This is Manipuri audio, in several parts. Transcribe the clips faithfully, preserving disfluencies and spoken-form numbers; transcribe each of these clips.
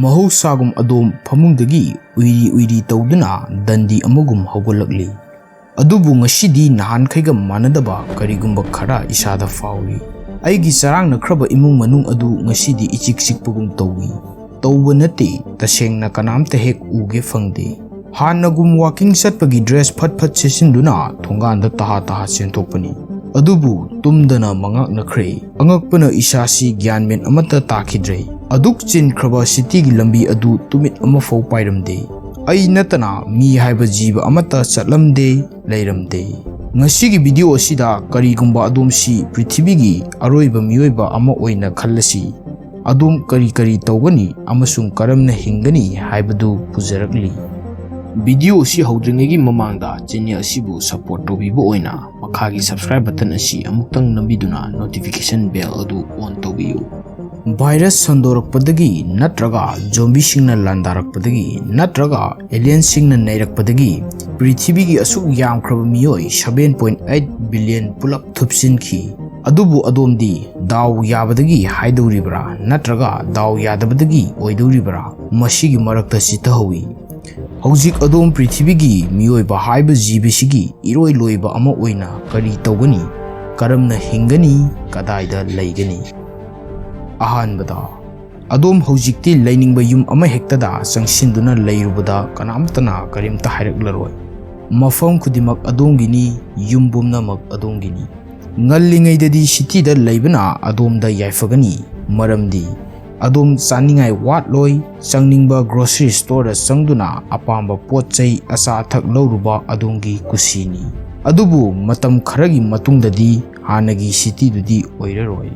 ꯃꯍꯧꯁꯥꯒꯨꯝ ꯑꯗꯣꯝ ꯐꯃꯨꯡꯗꯒꯤ ꯎꯏꯔꯤ ꯎꯏꯔꯤ ꯇꯧꯗꯨꯅ ꯗꯟꯗꯤ ꯑꯃꯒꯨꯝ ꯍꯧꯒꯠꯂꯛꯂꯤ꯫ ꯑꯗꯨꯕꯨ ꯉꯁꯤꯗꯤ ꯅꯍꯥꯟꯈꯩꯒ ꯃꯥꯟꯅꯗꯕ ꯀꯔꯤꯒꯨꯝꯕ ꯈꯔ ꯏꯁꯥꯗ ꯐꯥꯎꯔꯤ꯫ ꯑꯩꯒꯤ ꯆꯔꯥꯡꯅꯈ꯭ꯔꯕ ꯏꯃꯨꯡ ꯃꯅꯨꯡ ꯑꯗꯨ ꯉꯁꯤꯗꯤ ꯏꯆꯤꯛ ꯆꯤꯛꯄꯒꯨꯝ ꯇꯧꯏ꯫ ꯇꯧꯕ ꯅꯠꯇꯦ, ꯇꯁꯦꯡꯅ ꯀꯅꯥꯝꯇ ꯍꯦꯛ ꯎꯒꯦ ꯐꯪꯗꯦ꯫ ꯍꯥꯟꯅꯒꯨꯝ ꯋꯥꯀꯤꯡ ꯆꯠꯄꯒꯤ ꯗ꯭ꯔꯦꯁ ꯐꯠ ꯐꯠ ꯁꯦꯠꯆꯤꯟꯗꯨꯅ ꯊꯣꯡꯒꯥꯟꯗ ꯇꯍꯥ ꯇꯍꯥ ꯆꯦꯟꯊꯣꯛꯄꯅꯤ꯫ ꯑꯗꯨꯕꯨ ꯇꯨꯝꯗꯅ ꯃꯉꯥꯛꯅꯈ꯭ꯔꯦ꯫ ꯑꯉꯛꯄꯅ ꯏꯁꯥꯁꯤ ꯒ꯭ꯌꯥꯟ ꯃꯦꯟ ꯑꯃꯠꯇ ꯇꯥꯈꯤꯗ꯭ꯔꯦ꯫ ꯑꯗꯨꯛ ꯆꯤꯟꯈ꯭ꯔꯕ ꯁꯤꯇꯤꯒꯤ ꯂꯝꯕꯤ ꯑꯗꯨ ꯇꯨꯃꯤꯠ ꯑꯃꯐꯥꯎ ꯄꯥꯏꯔꯝꯗꯦ꯫ ꯑꯩ ꯅꯠꯇꯅ ꯃꯤ ꯍꯥꯏꯕ ꯖꯤꯕ ꯑꯃꯠꯇ ꯆꯠꯂꯝꯗꯦ, ꯂꯩꯔꯝꯗꯦ꯫ ꯉꯁꯤꯒꯤ ꯚꯤꯗꯤꯑꯣ ꯑꯁꯤꯗ ꯀꯔꯤꯒꯨꯝꯕ ꯑꯗꯣꯝꯁꯤ ꯄ꯭ꯔꯤꯊꯤꯕꯤꯒꯤ ꯑꯔꯣꯏꯕ ꯃꯤꯑꯣꯏꯕ ꯑꯃ ꯑꯣꯏꯅ ꯈꯜꯂꯁꯤ꯫ ꯑꯗꯣꯝ ꯀꯔꯤ ꯀꯔꯤ ꯇꯧꯒꯅꯤ ꯑꯃꯁꯨꯡ ꯀꯔꯝꯅ ꯍꯤꯡꯒꯅꯤ ꯍꯥꯏꯕꯗꯨ ꯄꯨꯖꯔꯛꯂꯤ꯫ ꯚꯤꯗꯤꯑꯣ ꯑꯁꯤ ꯍꯧꯗ꯭ꯔꯤꯉꯩꯒꯤ ꯃꯃꯥꯡꯗ ꯆꯦꯅꯦꯜ ꯑꯁꯤꯕꯨ ꯁꯄꯣꯔꯠ ꯇꯧꯕꯤꯕ ꯑꯣꯏꯅ ꯃꯈꯥꯒꯤ subscribe button ꯑꯁꯤ ꯑꯃꯨꯛꯇꯪ ꯅꯝꯕꯤꯗꯨꯅ notification bell ꯑꯗꯨ on ꯇꯧꯕꯤꯌꯨ꯫ ꯚꯥꯏꯔꯁ ꯁꯟꯗꯣꯔꯛꯄꯗꯒꯤ ꯅꯠꯇ꯭ꯔꯒ ꯖꯣꯝꯕꯤꯁꯤꯡꯅ ꯂꯥꯟꯗꯥꯔꯛꯄꯗꯒꯤ ꯅꯠꯇ꯭ꯔꯒ alienꯁꯤꯡꯅ ꯅꯩꯔꯛꯄꯗꯒꯤ ꯄ꯭ꯔꯤꯊꯤꯕꯤꯒꯤ ꯑꯁꯨꯛ ꯌꯥꯝꯈ꯭ꯔꯕ ꯃꯤꯑꯣꯏ seven point eight billion ꯄꯨꯂꯞ ꯊꯨꯞꯆꯤꯟꯈꯤ꯫ ꯑꯗꯨꯕꯨ ꯑꯗꯣꯝꯗꯤ ꯗꯥꯎ ꯌꯥꯕꯗꯒꯤ ꯍꯥꯏꯗꯧꯔꯤꯕ꯭ꯔꯥ ꯅꯠꯇ꯭ꯔꯒ ꯗꯥꯎ ꯌꯥꯗꯕꯗꯒꯤ ꯑꯣꯏꯗꯧꯔꯤꯕ꯭ꯔꯥ? ꯃꯁꯤꯒꯤ ꯃꯔꯛꯇ ꯆꯤꯠꯊꯍꯧꯏ꯫ ꯍꯧꯖꯤꯛ ꯑꯗꯣꯝ ꯄ꯭ꯔꯤꯊꯤꯕꯤꯒꯤ ꯃꯤꯑꯣꯏꯕ ꯍꯥꯏꯕ ꯖꯤꯕꯁꯤꯒꯤ ꯏꯔꯣꯏ ꯂꯣꯏꯕ ꯑꯃ ꯑꯣꯏꯅ ꯀꯔꯤ ꯇꯧꯒꯅꯤ? ꯀꯔꯝꯅ ꯍꯤꯡꯒꯅꯤ? ꯀꯗꯥꯏꯗ ꯂꯩꯒꯅꯤ? ꯑꯍꯥꯟꯕꯗ, ꯑꯗꯣꯝ ꯍꯧꯖꯤꯛꯇꯤ ꯂꯩꯅꯤꯡꯕ ꯌꯨꯝ ꯑꯃꯍꯦꯛꯇꯗ ꯆꯪꯁꯤꯟꯗꯨꯅ ꯂꯩꯔꯨꯕꯗ ꯀꯅꯥꯝꯇꯅ ꯀꯔꯤꯝꯇ ꯍꯥꯏꯔꯛꯂꯔꯣꯏ꯫ ꯃꯐꯝ ꯈꯨꯗꯤꯡꯃꯛ ꯑꯗꯣꯝꯒꯤꯅꯤ, ꯌꯨꯝ ꯄꯨꯝꯅꯃꯛ ꯑꯗꯣꯝꯒꯤꯅꯤ꯫ ꯉꯜꯂꯤꯉꯩꯗꯗꯤ ꯁꯤꯇꯤꯗ ꯂꯩꯕꯅ ꯑꯗꯣꯝꯗ ꯌꯥꯏꯐꯒꯅꯤ, ꯃꯔꯝꯗꯤ ꯑꯗꯣꯝ ꯆꯥꯅꯤꯡꯉꯥꯏ ꯋꯥꯠꯂꯣꯏ, ꯆꯪꯅꯤꯡꯕ grocery storeꯗ ꯆꯪꯗꯨꯅ ꯑꯄꯥꯝꯕ ꯄꯣꯠ ꯆꯩ ꯑꯆꯥ ꯑꯊꯛ ꯂꯧꯔꯨꯕ ꯑꯗꯣꯝꯒꯤ ꯀꯨꯁꯤꯅꯤ꯫ ꯑꯗꯨꯕꯨ ꯃꯇꯝ ꯈꯔꯒꯤ ꯃꯇꯨꯡꯗꯗꯤ ꯍꯥꯟꯅꯒꯤ ꯁꯤꯇꯤꯗꯨꯗꯤ ꯑꯣꯏꯔꯔꯣꯏ꯫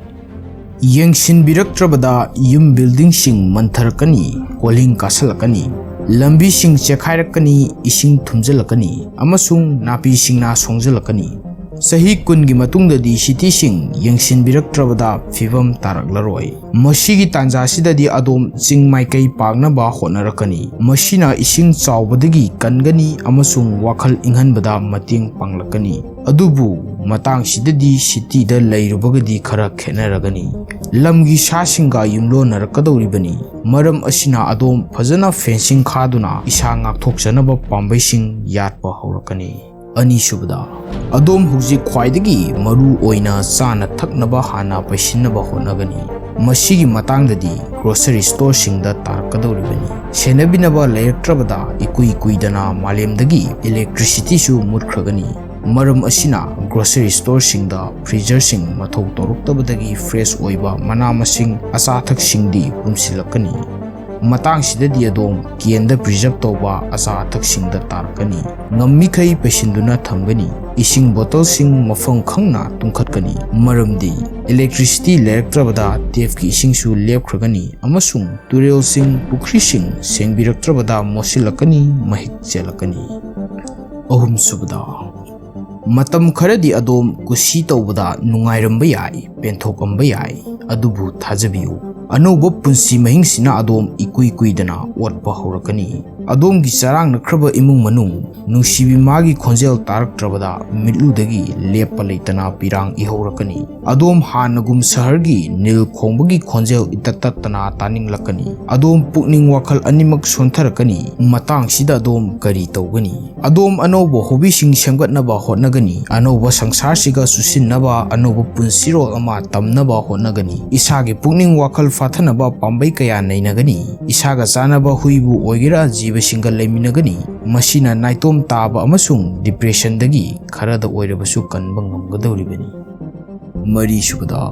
ꯌꯦꯡꯁꯤꯟꯕꯤꯔꯛꯇ꯭ꯔꯕꯗ ꯌꯨꯝ buildingꯁꯤꯡ ꯃꯟꯊꯔꯛꯀꯅꯤ, ꯀꯣꯜꯍꯤꯡ ꯀꯥꯁꯜꯂꯛꯀꯅꯤ, ꯂꯝꯕꯤꯁꯤꯡ ꯆꯦꯛꯈꯥꯏꯔꯛꯀꯅꯤ, ꯏꯁꯤꯡ ꯊꯨꯝꯖꯤꯜꯂꯛꯀꯅꯤ ꯑꯃꯁꯨꯡ ꯅꯥꯄꯤ ꯁꯤꯡꯅꯥ ꯁꯣꯡꯖꯜꯂꯛꯀꯅꯤ꯫ ꯆꯍꯤ ꯀꯨꯟꯒꯤ ꯃꯇꯨꯡꯗꯗꯤ ꯁꯤꯇꯤꯁꯤꯡ ꯌꯦꯡꯁꯤꯟꯕꯤꯔꯛꯇ꯭ꯔꯕꯗ ꯐꯤꯕꯝ ꯇꯥꯔꯛꯂꯔꯣꯏ꯫ ꯃꯁꯤꯒꯤ ꯇꯥꯟꯖꯥꯁꯤꯗꯗꯤ ꯑꯗꯣꯝ ꯆꯤꯡ ꯃꯥꯏꯀꯩ ꯄꯥꯛꯅꯕ ꯍꯣꯠꯅꯔꯛꯀꯅꯤ꯫ ꯃꯁꯤꯅ ꯏꯁꯤꯡ ꯆꯥꯎꯕꯗꯒꯤ ꯀꯟꯒꯅꯤ ꯑꯃꯁꯨꯡ ꯋꯥꯈꯜ ꯏꯪꯍꯟꯕꯗ ꯃꯇꯦꯡ ꯄꯥꯡꯂꯛꯀꯅꯤ꯫ ꯑꯗꯨꯕꯨ ꯃꯇꯥꯡꯁꯤꯗꯗꯤ ꯁꯤꯇꯤꯗ ꯂꯩꯔꯨꯕꯒꯗꯤ ꯈꯔ ꯈꯦꯠꯅꯔꯒꯅꯤ꯫ ꯂꯝꯒꯤ ꯁꯥꯁꯤꯡꯒ ꯌꯨꯝꯂꯣꯟꯅꯔꯛꯀꯗꯧꯔꯤꯕꯅꯤ꯫ ꯃꯔꯝ ꯑꯁꯤꯅ ꯑꯗꯣꯝ ꯐꯖꯅ ꯐꯦꯟꯁꯤꯡ ꯈꯥꯗꯨꯅ ꯏꯁꯥ ꯉꯥꯛꯊꯣꯛꯆꯅꯕ ꯄꯥꯝꯕꯩꯁꯤꯡ ꯌꯥꯠꯄ ꯍꯧꯔꯛꯀꯅꯤ꯫ ꯑꯅꯤꯁꯨꯕꯗ, ꯑꯗꯣꯝ ꯍꯧꯖꯤꯛ ꯈ꯭ꯋꯥꯏꯗꯒꯤ ꯃꯔꯨ ꯑꯣꯏꯅ ꯆꯥꯅ ꯊꯛꯅꯕ ꯍꯥꯟꯅ ꯄꯩꯁꯤꯟꯅꯕ ꯍꯣꯠꯅꯒꯅꯤ꯫ ꯃꯁꯤꯒꯤ ꯃꯇꯥꯡꯗꯗꯤ ꯒ꯭ꯔꯣꯁꯔꯤ ꯁ꯭ꯇꯣꯔꯁꯤꯡꯗ ꯇꯥꯔꯛꯀꯗꯧꯔꯤꯕꯅꯤ꯫ ꯁꯦꯟꯅꯕꯤꯅꯕ ꯂꯩꯔꯛꯇ꯭ꯔꯕꯗ ꯏꯀꯨꯏ ꯀꯨꯏꯗꯅ ꯃꯥꯂꯦꯝꯗꯒꯤ ꯏꯂꯦꯛꯇ꯭ꯔꯤꯁꯤꯇꯤꯁꯨ ꯃꯨꯠꯈ꯭ꯔꯒꯅꯤ꯫ ꯃꯔꯝ ꯑꯁꯤꯅ ꯒ꯭ꯔꯣꯁꯔꯤ ꯁ꯭ꯇꯣꯔꯁꯤꯡꯗ ꯐ꯭ꯔꯤꯖꯔꯁꯤꯡ ꯃꯊꯧ ꯇꯧꯔꯛꯇꯕꯗꯒꯤ ꯐ꯭ꯔꯦꯁ ꯑꯣꯏꯕ ꯃꯅꯥ ꯃꯁꯤꯡ ꯑꯆꯥ ꯑꯊꯛꯁꯤꯡꯗꯤ ꯄꯨꯝꯁꯤꯜꯂꯛꯀꯅꯤ꯫ ꯃꯇꯥꯡꯁꯤꯗꯗꯤ ꯑꯗꯣꯝ ꯀꯦꯟꯗ ꯄ꯭ꯔꯤꯖꯔꯕ ꯇꯧꯕ ꯑꯆꯥ ꯑꯊꯛꯁꯤꯡꯗ ꯇꯥꯔꯛꯀꯅꯤ꯫ ꯉꯝꯃꯤꯈꯩ ꯄꯩꯁꯤꯟꯗꯨꯅ ꯊꯝꯒꯅꯤ꯫ ꯏꯁꯤꯡ ꯕꯣꯇꯜꯁꯤꯡ ꯃꯐꯝ ꯈꯪꯅ ꯇꯨꯡꯈꯠꯀꯅꯤ, ꯃꯔꯝꯗꯤ ꯏꯂꯦꯛꯇ꯭ꯔꯤꯁꯤꯇꯤ ꯂꯩꯔꯛꯇ꯭ꯔꯕꯗ ꯇꯦꯞꯀꯤ ꯏꯁꯤꯡꯁꯨ ꯂꯦꯞꯈ꯭ꯔꯒꯅꯤ ꯑꯃꯁꯨꯡ ꯇꯨꯔꯦꯜꯁꯤꯡ, ꯄꯨꯈ꯭ꯔꯤꯁꯤꯡ ꯁꯦꯡꯕꯤꯔꯛꯇ꯭ꯔꯕꯗ ꯃꯣꯠꯁꯤꯜꯂꯛꯀꯅꯤ, ꯃꯍꯤꯛ ꯆꯦꯜꯂꯛꯀꯅꯤ꯫ ꯑꯍꯨꯝꯁꯨꯕꯗ, ꯃꯇꯝ ꯈꯔꯗꯤ ꯑꯗꯣꯝ ꯀꯨꯁꯤ ꯇꯧꯕꯗ ꯅꯨꯡꯉꯥꯏꯔꯝꯕ ꯌꯥꯏ, ꯄꯦꯟꯊꯣꯛꯂꯝꯕ ꯌꯥꯏ, ꯑꯗꯨꯕꯨ ꯊꯥꯖꯕꯤꯌꯨ, ꯑꯅꯧꯕ ꯄꯨꯟꯁꯤ ꯃꯍꯤꯡꯁꯤꯅ ꯑꯗꯣꯝ ꯏꯀꯨꯏ ꯀꯨꯏꯗꯅ ꯑꯣꯠꯄ ꯍꯧꯔꯛꯀꯅꯤ꯫ ꯑꯗꯣꯝꯒꯤ ꯆꯔꯥꯡꯅꯈ꯭ꯔꯕ ꯏꯃꯨꯡ ꯃꯅꯨꯡ, ꯅꯨꯡꯁꯤꯕꯤ ꯃꯥꯒꯤ ꯈꯣꯟꯖꯦꯜ ꯇꯥꯔꯛꯇ꯭ꯔꯕꯗ ꯃꯤꯠꯂꯨꯗꯒꯤ ꯂꯦꯞꯄ ꯂꯩꯇꯅ ꯄꯤꯔꯥꯡ ꯏꯍꯧꯔꯛꯀꯅꯤ꯫ ꯑꯗꯣꯝ ꯍꯥꯟꯅꯒꯨꯝ ꯁꯍꯔꯒꯤ ꯅꯤꯜ ꯈꯣꯡꯕꯒꯤ ꯈꯣꯟꯖꯦꯜ ꯏꯇꯠ ꯇꯠꯇꯅ ꯇꯥꯅꯤꯡꯂꯛꯀꯅꯤ꯫ ꯑꯗꯣꯝ ꯄꯨꯛꯅꯤꯡ ꯋꯥꯈꯜ ꯑꯅꯤꯃꯛ ꯁꯣꯟꯊꯔꯛꯀꯅꯤ꯫ ꯃꯇꯥꯡꯁꯤꯗ ꯑꯗꯣꯝ ꯀꯔꯤ ꯇꯧꯒꯅꯤ? ꯑꯗꯣꯝ ꯑꯅꯧꯕ ꯍꯣꯕꯤꯁꯤꯡ ꯁꯦꯝꯒꯠꯅꯕ ꯍꯣꯠꯅꯒꯅꯤ꯫ ꯑꯅꯧꯕ ꯁꯪꯁꯥꯔꯁꯤꯒ ꯆꯨꯁꯤꯟꯅꯕ ꯑꯅꯧꯕ ꯄꯨꯟꯁꯤꯔꯣꯜ ꯑꯃ ꯇꯝꯅꯕ ꯍꯣꯠꯅꯒꯅꯤ꯫ ꯏꯁꯥꯒꯤ ꯄꯨꯛꯅꯤꯡ ꯋꯥꯈꯜ ꯐꯥꯊꯅꯕ ꯄꯥꯝꯕꯩ ꯀꯌꯥ ꯅꯩꯅꯒꯅꯤ꯫ ꯏꯁꯥꯒ ꯆꯥꯟꯅꯕ ꯍꯨꯏꯕꯨ ꯑꯣꯏꯒꯦꯔꯥ ꯖꯤꯕꯁꯤꯡꯒ ꯂꯩꯃꯤꯟꯅꯒꯅꯤ꯫ ꯃꯁꯤꯅ ꯅꯥꯏꯇꯣꯝ ꯇꯥꯕ ꯑꯃꯁꯨꯡ ꯗꯤꯄ꯭ꯔꯦꯁꯟꯗꯒꯤ ꯈꯔꯗ ꯑꯣꯏꯔꯕꯁꯨ ꯀꯟꯕ ꯉꯝꯒꯗꯧꯔꯤꯕꯅꯤ꯫ ꯃꯔꯤꯁꯨꯕꯗ,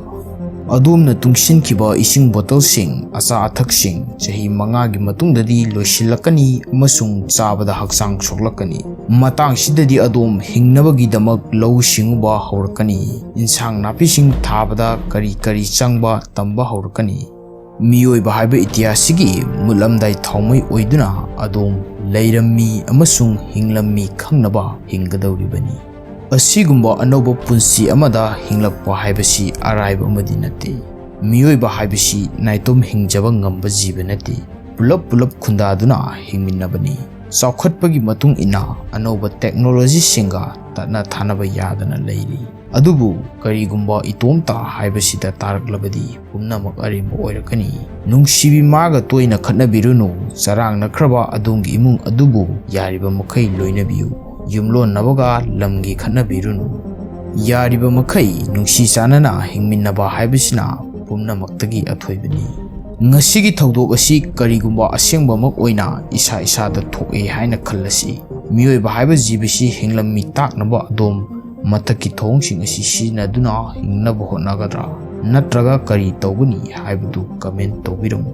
ꯑꯗꯣꯝꯅ ꯇꯨꯡꯁꯤꯟꯈꯤꯕ ꯏꯁꯤꯡ ꯕꯣꯇꯜꯁꯤꯡ, ꯑꯆꯥ ꯑꯊꯛꯁꯤꯡ ꯆꯍꯤ ꯃꯉꯥꯒꯤ ꯃꯇꯨꯡꯗꯗꯤ ꯂꯣꯏꯁꯤꯜꯂꯛꯀꯅꯤ ꯑꯃꯁꯨꯡ ꯆꯥꯕꯗ ꯍꯛꯆꯥꯡ ꯁꯣꯛꯂꯛꯀꯅꯤ꯫ ꯃꯇꯥꯡꯁꯤꯗꯗꯤ ꯑꯗꯣꯝ ꯍꯤꯡꯅꯕꯒꯤꯗꯃꯛ ꯂꯧꯎ ꯁꯤꯡꯎꯕ ꯍꯧꯔꯛꯀꯅꯤ꯫ ꯏꯟꯁꯥꯡ ꯅꯥꯄꯤꯁꯤꯡ ꯊꯥꯕꯗ ꯀꯔꯤ ꯀꯔꯤ ꯆꯪꯕ ꯇꯝꯕ ꯍꯧꯔꯛꯀꯅꯤ꯫ ꯃꯤꯑꯣꯏꯕ ꯍꯥꯏꯕ ꯏꯇꯤꯍꯥꯁꯁꯤꯒꯤ ꯃꯨꯠꯂꯝꯗꯥꯏ ꯊꯥꯎꯃꯩ ꯑꯣꯏꯗꯨꯅ ꯑꯗꯣꯝ ꯂꯩꯔꯝꯃꯤ ꯑꯃꯁꯨꯡ ꯍꯤꯡꯂꯝꯃꯤ ꯈꯪꯅꯕ ꯍꯤꯡꯒꯗꯧꯔꯤꯕꯅꯤ꯫ ꯑꯁꯤꯒꯨꯝꯕ ꯑꯅꯧꯕ ꯄꯨꯟꯁꯤ ꯑꯃꯗ ꯍꯤꯡꯂꯛꯄ ꯍꯥꯏꯕꯁꯤ ꯑꯔꯥꯏꯕ ꯑꯃꯗꯤ ꯅꯠꯇꯦ꯫ ꯃꯤꯑꯣꯏꯕ ꯍꯥꯏꯕꯁꯤ ꯅꯥꯏꯇꯣꯝ ꯍꯤꯡꯖꯕ ꯉꯝꯕ ꯖꯤꯕ ꯅꯠꯇꯦ꯫ ꯄꯨꯂꯞ ꯄꯨꯂꯞ ꯈꯨꯟꯗꯥꯗꯨꯅ ꯍꯤꯡꯃꯤꯟꯅꯕꯅꯤ꯫ ꯆꯥꯎꯈꯠꯄꯒꯤ ꯃꯇꯨꯡ ꯏꯟꯅ ꯑꯅꯧꯕ ꯇꯦꯛꯅꯣꯂꯣꯖꯤꯁꯤꯡꯒ ꯇꯠꯅ ꯊꯥꯅꯕ ꯌꯥꯗꯅ ꯂꯩꯔꯤ꯫ ꯑꯗꯨꯕꯨ ꯀꯔꯤꯒꯨꯝꯕ ꯏꯇꯣꯝꯇ ꯍꯥꯏꯕꯁꯤꯗ ꯇꯥꯔꯛꯂꯕꯗꯤ ꯄꯨꯝꯅꯃꯛ ꯑꯔꯦꯝꯕ ꯑꯣꯏꯔꯛꯀꯅꯤ꯫ ꯅꯨꯡꯁꯤꯕꯤ ꯃꯥꯒ ꯇꯣꯏꯅ ꯈꯠꯅꯕꯤꯔꯨꯅꯨ꯫ ꯆꯔꯥꯡꯅꯈ꯭ꯔꯕ ꯑꯗꯣꯝꯒꯤ ꯏꯃꯨꯡ ꯑꯗꯨꯕꯨ ꯌꯥꯔꯤꯕ ꯃꯈꯩ ꯂꯣꯏꯅꯕꯤꯌꯨ꯫ ꯌꯨꯝꯂꯣꯟꯅꯕꯒ ꯂꯝꯒꯤ ꯈꯠꯅꯕꯤꯔꯨꯅꯨ꯫ ꯌꯥꯔꯤꯕ ꯃꯈꯩ ꯅꯨꯡꯁꯤ ꯆꯥꯟꯅꯅ ꯍꯤꯡꯃꯤꯟꯅꯕ ꯍꯥꯏꯕꯁꯤꯅ ꯄꯨꯝꯅꯃꯛꯇꯒꯤ ꯑꯊꯣꯏꯕꯅꯤ꯫ ꯉꯁꯤꯒꯤ ꯊꯧꯗꯣꯛ ꯑꯁꯤ ꯀꯔꯤꯒꯨꯝꯕ ꯑꯁꯦꯡꯕꯃꯛ ꯑꯣꯏꯅ ꯏꯁꯥ ꯏꯁꯥꯗ ꯊꯣꯛꯑꯦ ꯍꯥꯏꯅ ꯈꯜꯂꯁꯤ꯫ ꯃꯤꯑꯣꯏꯕ ꯍꯥꯏꯕ ꯖꯤꯕꯁꯤ ꯍꯤꯡꯂꯝꯃꯤ ꯇꯥꯛꯅꯕ ꯑꯗꯣꯝ ꯃꯊꯛꯀꯤ ꯊꯧꯑꯣꯡꯁꯤꯡ ꯑꯁꯤ ꯁꯤꯖꯤꯟꯅꯗꯨꯅ ꯍꯤꯡꯅꯕ ꯍꯣꯠꯅꯒꯗ꯭ꯔꯥ? ꯅꯠꯇ꯭ꯔꯒ ꯀꯔꯤ ꯇꯧꯒꯅꯤ ꯍꯥꯏꯕꯗꯨ comment ꯇꯧꯕꯤꯔꯝꯃꯨ꯫